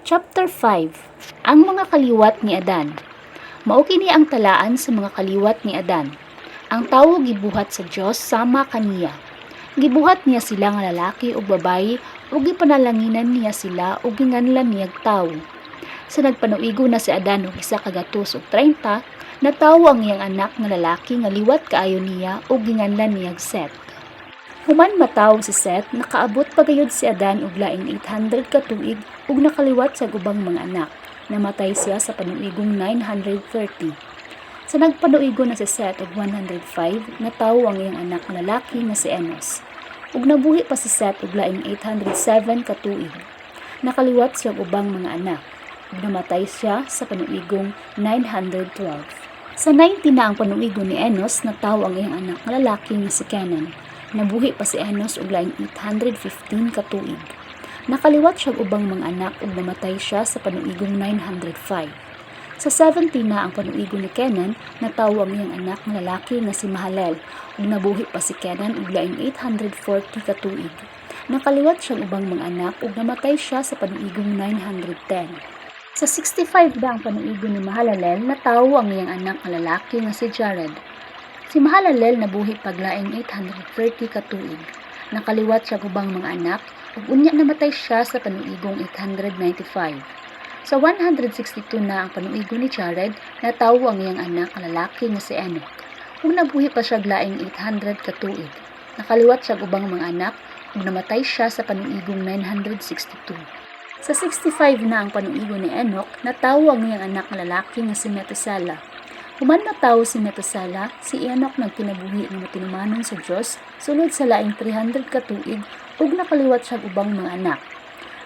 Chapter 5. Ang mga kaliwat ni Adan. Mao kini ang talaan sa mga kaliwat ni Adan. Ang tawo gibuhat sa Dios sama kaniya. Gibuhat niya sila nga lalaki ug babayi ug gipanalanginan niya sila ug ginganlan niyag tawo. Sa nagpanuigo na si Adan og 130, natawo ang iyang anak nga lalaki nga liwat kaayo niya ug ginganlan niyag Set. Human matawo si Set, nakaabot pa gayud si Adan og laing 800 ka tuig ug nakaliwat sa ubang mga anak. Namatay siya sa panuigong 930. Sa nagpanuigo na si Set og 105, natawo ang iyang anak nga lalaki nga si Enos. Ug nabuhi pa si Set og laing 807 ka tuig. Nakaliwat siya og ubang mga anak. Ug namatay siya sa panuigong 912. Sa 90 na ang panuigo ni Enos, natawo ang iyang anak nga lalaki nga si Kenan. Nabuhi pa si Enos og laing 815 ka tuig. Nakaliwat siya og ubang mga anak ug namatay siya sa panuigong 905. Sa 70 na ang panuigo ni Kenan, natawo ang iyang anak nga lalaki nga si Mahalel ug nabuhi pa si Kenan og laing 840 ka tuig. Nakaliwat siya og ubang mga anak ug namatay siya sa panuigong 910. Sa 65 na ang panuigo ni Mahalalel, natawo ang iyang anak nga lalaki nga si Jared. Si Mahalalel nabuhi pag laing 830 ka tuig. Nakaliwat siya og ubang mga anak ug unya namatay siya sa panuigong 895. Sa 162 na ang panuigo ni Jared, natawo ang iyang anak nga lalaki nga si Enoch. Ug nabuhi pa siya laing 800 ka tuig. Nakaliwat siya og ubang mga anak ug namatay siya sa panuigong 962. Sa 65 na ang panuigo ni Enoch, natawo ang iyang anak nga lalaki nga si Metusala. Human matawo si Metusala, si Enoch nagkinabuhi nga matinumanon sa Dios sulod sa laing 300 ka tuig ug nakaliwat siya og ubang mga anak.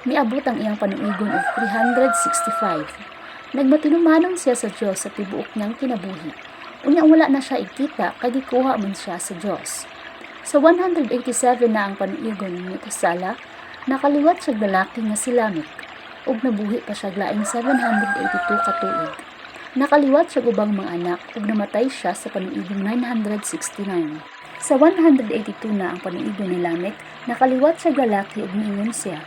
Miabot ang iyang panuigon og 365. Nagmatinumanon siya sa Dios sa tibuok niyang kinabuhi. Unya wala na siya ikita kay gikuha man siya sa Dios. Sa 187 na ang panuigon ni Metusala, nakaliwat siya lalaki nga si Lamech ug nabuhi pa siya laing 782 ka tuig. Nakaliwat siya ubang mga anak ug namatay siya sa panuigong 969. Sa 182 na ang panuigon ni Lamech, nakaliwat siya lalaki ug miingon siya,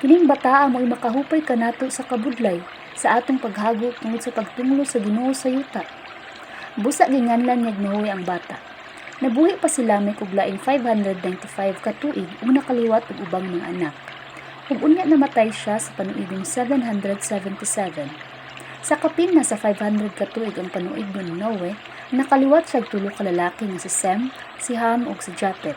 "Kining bataa mo'y makahupay kanato sa kabudlay sa atong paghago tungod sa pagtunglo sa Ginoo sa yuta." Busa ginganlan niyag Noe ang bata. Nabuhi pa si Lamech og laing 595 ka tuig ug nakaliwat og ubang mga anak. Ug unya namatay siya sa panuigong 777. Sa kapin na sa 500 ka tuig ang panuigon ni Noe, nakaliwat siya tulo ka lalaki nga si Sem, si Ham ug si Japet.